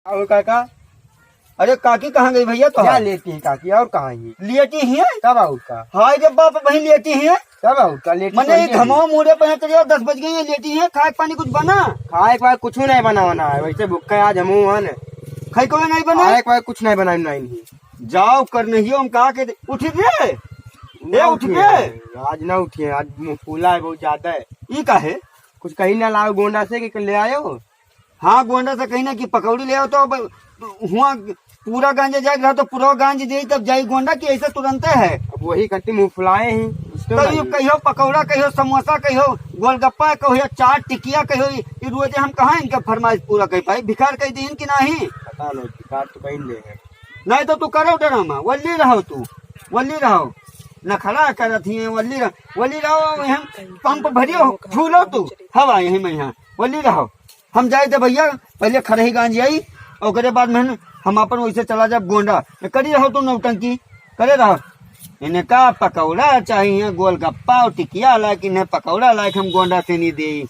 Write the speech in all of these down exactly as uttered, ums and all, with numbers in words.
और काका? अरे काकी कहाँ गई भैया तो? क्या लेटी है काकी, और कहाँ है? लेटी ही है? तब और का? हाय रे बाप, वहीं लेटी ही है। तब और का? लेटी मने तो ये लेटी है। घमाव मुड़े पे है तो यार दस बज गई है, लेटी है, खाए पानी कुछ बना? खाए के बाद कुछ नहीं बनावना है, वैसे भूखा है आज हम हन। खाए को नहीं बना? खाए के बाद कुछ नहीं बनाई, नहीं, नहीं। जाओ कर नहीं हो, हम कहा के उठ रे। ए, ना उठ उठिए, रे। आज ना उठिए, आज मुँह फूला है बहुत ज्यादा है। ई का है? कुछ कहीं ना लाओ गोंडा से कि ले आयो? हाँ, गोंडा से कहीं ना कि पकौड़ी ले आओ तो अब हुआ पूरा गांजे जाए रहा तो पूरा गांज दे तब जाई गोंडा की ऐसे तुरंते है। अब वही खातिर मुँह फुलाए हैं, उसको तो ना ये दे। कहियो पकौड़ा, कहियो समोसा, कहियो गोलगप्पा, कहियो चाट टिकिया, कहियो ये, ये रोजे हम कहाँ इनका फरमाइश पूरा कर पाई? भिखार कर दीन कि नहीं? पता नहीं, भिखार तो कहीं ले है। नहीं तो तू करो ड्रामा, वल्ली रहो तू, वल्ली रहो, नखरा करत ही वल्ली रहो, वल्ली रहो, हम पंप भरियो, फूलो तू, हवा यहीं में यहाँ, वल्ली रहो। हम जाए थे भैया, पहले खरही गांज आई, ओकरे बाद में हम अपन वैसे चला जाब गोंडा। करी रहो तू नौटंकी, करे रहो। इन्हें का पकौड़ा चाहिए, गोलगप्पा और टिकिया लायक, इन्हें पकौड़ा लायक हम गोंडा से नहीं दे।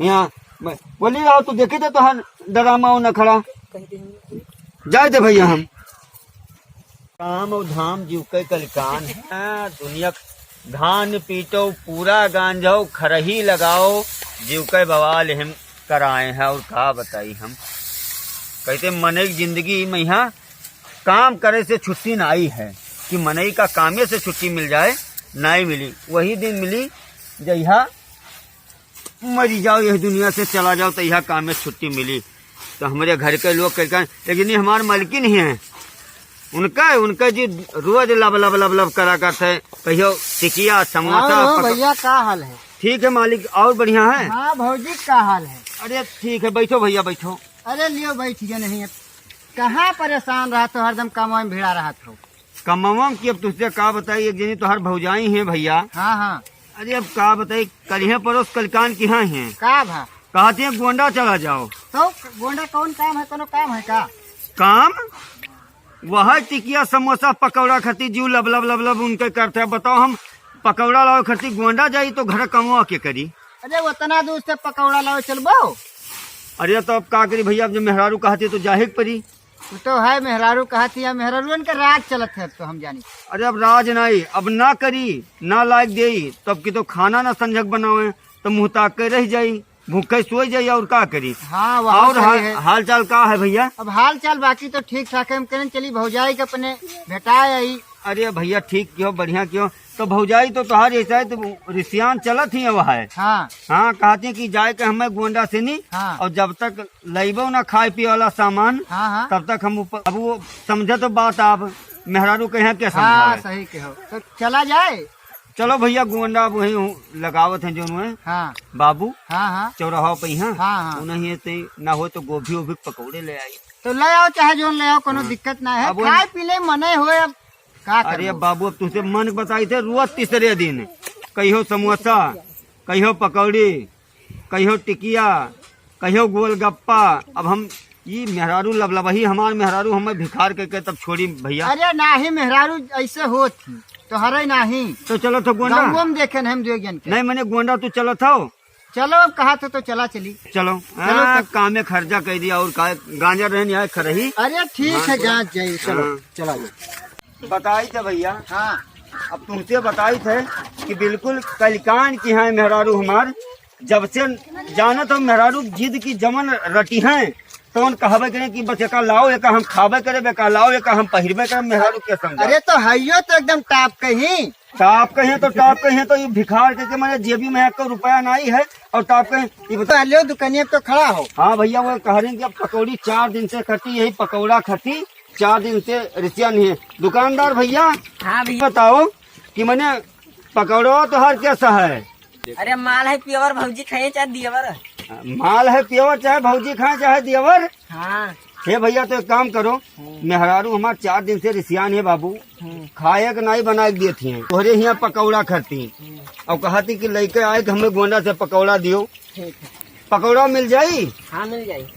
यहाँ ब-, बोली रहो तू, देखे थे तोहार ड्रामा और नखड़ा। जाए थे भैया हम। काम और धाम जीव के कलिकान है, दुनिया धान पीटो, पूरा गांजो, खरही लगाओ, जीव के बवाल हम कराए हैं। और का बताई हम, कहते मनई की जिंदगी में यहाँ काम करे से छुट्टी नाई है, कि मनई का कामे से छुट्टी मिल जाए, नाई मिली। वही दिन मिली जइहा मरी जाओ, यह दुनिया से चला जाओ, तो यहाँ काम में छुट्टी मिली। तो हमरे घर के लोग कह, कह, लेकिन ये हमार मालकिन ही हैं, उनका, उनका जी रोज लब, लब, लब, लब करा करते हैं, कहियो टिकिया, समोसा, और हो पक- भैया, का हाल है? ठीक है मालिक, और बढ़िया है? हाँ भौजी, का हाल है? अरे ठीक है, बैठो भैया, बैठो। अरे लियो, बैठ गए नहीं, अब कहाँ परेशान रहत हो, हरदम काम में भिड़ा रहत हो। कमवा की अब तुझसे का बताई, एक जनी तोहार भौजाई है भैया। हाँ, हाँ। अरे अब का बताई, कलिहे परोस कलिकान की हाँ है। का भा? कहती है गोंडा चला जाओ। तो गोंडा कौन काम है, कोनो काम है का? काम? वह टिकिया समोसा पकौड़ा खाती जीव लब लब लब लब उनके करते हैं। बताओ हम पकौड़ा लाओ खाती गोंडा जाई तो घर कमवा के करी? अरे उतना दूर से पकौड़ा लाओ चलबो? अरे तो अब का करी भैया, अब जब मेहरारू कहती है तो जाहे के परी। वो तो है, मेहरारू कहती है, मेहरारुअन के राज चलत है, अब तो हम जानी। अरे अब राज नाई, अब ना करी, ना लायक देई, तब की तो खाना ना संझक बनावे, तो मुँह ताक के रह जाई, भूखे सोई जाई, और का करी? हाँ, वहाँ और सही हाल, है। हाल चाल का है भैया? अब हाल चाल बाकी तो ठीक ठाक है, हम कहने चली भौजाई के अपने भेटाए आई। अरे भैया ठीक कियो, बढ़िया कियो, तो भौजाई तो तोहार ऐसा है, तो रिसियान चलत ही अब है। हाँ। हाँ, कहती कि जाए के हमें गोंडा से नहीं, हाँ। और जब तक लइबो ना खाए पिए वाला सामान, हाँ, हाँ। तब तक हम ऊपर, अब वो समझे तो बात आप, मेहरारू के यहाँ क्या समझावे? हाँ, सही कहो। तो चला जाए? चलो भैया, गोंडा अब वहीं लगावत हैं जोन है। हाँ। बाबू, हाँ, हाँ। चौराहा पे यहाँ, हाँ, हाँ। उन्हें ते ना हो तो गोभी वोभी पकौड़े ले आई। तो ले आओ, चाहे जोन ले आओ, कोनो हाँ। दिक्कत ना है। अब खाए पी ले, मने होए, अब का अरे करबो? बाबू, अब तुझसे मन बताई थे, रोज तीसरे दिन कहियो समोसा, कहियो पकौड़ी, कहियो टिकिया, कहियो गोलगप्पा। अब हम ई मेहरारू लबलबही, हमार मेहरारू हमें भिखार के, के तब छोड़ी भैया। अरे नाही, मेहरारू ऐसे होत ही, तोहरे नाही। तो चलो तो गोंडा। गाँवों में देखे न हम दो जन के। नहीं, मने गोंडा तू चलो थो। चलो, अब कहा थे तो चला चली। चलो। चलो हाँ, तब। कामे खर्चा कर दिया और का, गांजा रहन यहाँ खरही। अरे ठीक हाँ, है, बोला। गांज जाइए, चलो, हाँ। चला जाओ। बताई थे भैया। हाँ। अब तुमसे बताई थे कि बिल्कुल कलिकान की हैं मेहरारू हमार, जब से जानत हो मेहरारू जिद की जमन रटी हैं, तो उन कहबे करें कि बस एका लाओ, एका हम खाबे करे, एका लाओ, एका हम पहिरबे करे, मेहरारू के संग। अरे तो हइयो तो एकदम टाप कहीं। टाप कहीं तो टाप कहीं तो ये भिखार के, के मारे जेबी में एक रुपया नहीं है और टाप कहीं ये बता। तो लियो दुकानिया पे तो खड़ा हो। हाँ भैया, वो कह रहे हैं कि अब पकौड़ी चार दिन से करती, यही पकौड़ा खाती, चार दिन से रिसिया नहीं है। दुकानदार भैया, हाँ भैया। बताओ कि मने पकौड़ा तोहार कैसा है? अरे माल है प्योर, भौजी खाए चाहे दियवर। माल है प्योर, चाहे भौजी खाए चाहे दियवर। हाँ। हे भैया, तो एक काम करो, हम्म। मेहरारू हमार चार दिन से रिसियान है बाबू, हम्म। खाए के नहीं बना के देती हैं, तोहरे हियाँ पकौड़ा खाती हम्म। और कहती कि लइके आए कि हमें गोंडा से पकौड़ा दियो। ठीक है। पकौड़ा मिल जाई? हाँ, मिल जाई।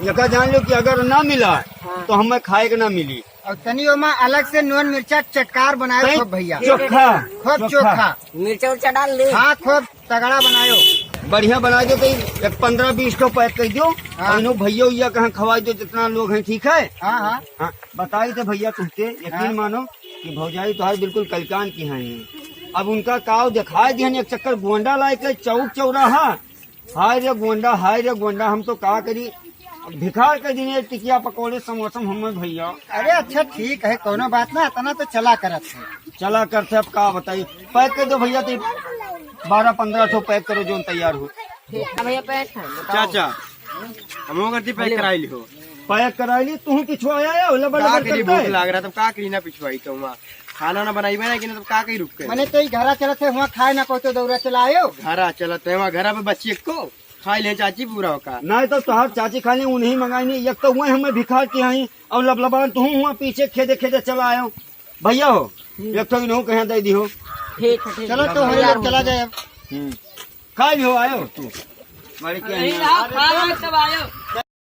एका जान लो कि अगर ना मिला, हाँ। तो हमें खाए के ना मिली। और तनी ओमा अलग से नून मिर्चा चटकार बनायो तनी खूब भैया। चोखा। खूब चोखा। चोखा। मिर्चा उर्चा डाल ले। हाँ, खूब तगड़ा बनायो। बढ़िया बनाइ देउ, तो एक पन्द्रह बीस ठो पैक कइ देउ। हाँ। और इन्हों भइया उइया कहाँ खवाइ देउ, जितना लोग हैं, ठीक है? हाँ, हाँ। हाँ, बताई थे भइया तुमके, यकीन हाँ। मानो कि भौजाई तोहार बिल्कुल कलिकान की हैं। अब उनका काव देखाइ दिहन, एक चक्कर गोंडा लाइके चौक चौराहा। हाय रे गोंडा, हाय रे गोंडा, हम तो का करी, भिखार कइ दिहे टिकिया पकौड़े समोसा हमें भइया। अरे अच्छा ठीक है, कौनो बात ना, इतना तो चला करत है। चला करत है, अब का बताई, पैक कइ देउ भइया, तो बारह पन्द्रह ठो पैक करो जौन तैयार हो। ठीक है भइया, पैक है, बताओ। चाचा, हमहू करती पैक कराइ लिहो। पैक कराइ ली, तू पिछुआ आया है, लबर का लबर करी, करता भूख है। लाग रहा, तब का करी ना पिछुआई तो हुआ। खाना ना बनाई बना कि ना, तब का करी रुक के। मने तो ई घरा चलत है, हुआ खाए ना कोई तो दौरा चला आयो। घरा चलत है, हुआ घरा पे बच्ची को खाइ ले चाची पूरा होका। नहीं तो तोहार चाची खाने उन्हीं मंगाई नहीं, एक तो हुआ हमें भिखार की आई और लबलबान तू हुआ पीछे खेदे खेदे चला आयो। भइया हो, हम्म। एक ठो इन्हों कहे दइ दिहो। ठीक है, ठीक है। चलो तो हम यार चला जाए अब। हम्म। खाइ लिहो आयो तू। मारे के नहीं, यहाँ। आप खा लो, तब आयो।